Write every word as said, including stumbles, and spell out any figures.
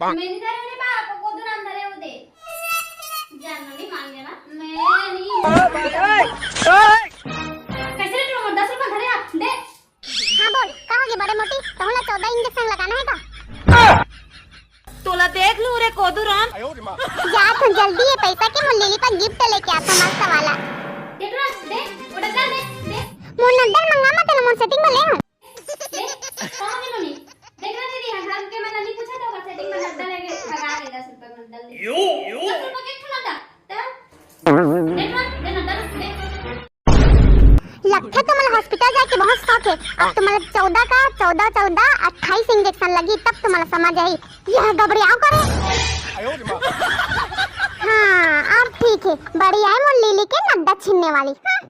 मैं नहीं धरे रे बाप, कोदू राम धरे हो दे। जान नहीं मान गया ना, मैं नहीं। कैसे रे तू दस रुपया धरे आप दे। हाँ बोल, का होगे बड़े मोटी? तहूँ ला चौदह इंजेक्शन लगाना है का? तोला देख लूं रे कोदू राम। जा तू जल्दी ये पैसा के मोर लिली पर गिफ्ट लेके आ, मस्त वाला। देख ना, देख, वो डब्बा देख, देख। मोर नंदन मंगा मत ना, मोर सेटिंग में ले हूँ। देख, कहाँ गेलो नी? देख ना दीदी, हम, हम के मन नहीं पूछा था, सेटिंग में नंदन लेके भगा ले दस रुपया में नंदन ले। यो, यो। दस रुपया के ठुना था, तब? देख ना, देख ना, दस, देख। लगथे तुमन हॉस्पिटल जाके बहुत शौक है। अब तुमन चौदह का, चौदह, चौदह, अट्ठाईस इंजेक्शन लगी, तब तुमन समझ आई। यह घबराओ करे। हाँ, अब ठीक है, बड़ी आई मोर लिली के नड्डा छीनने वाली। हाँ।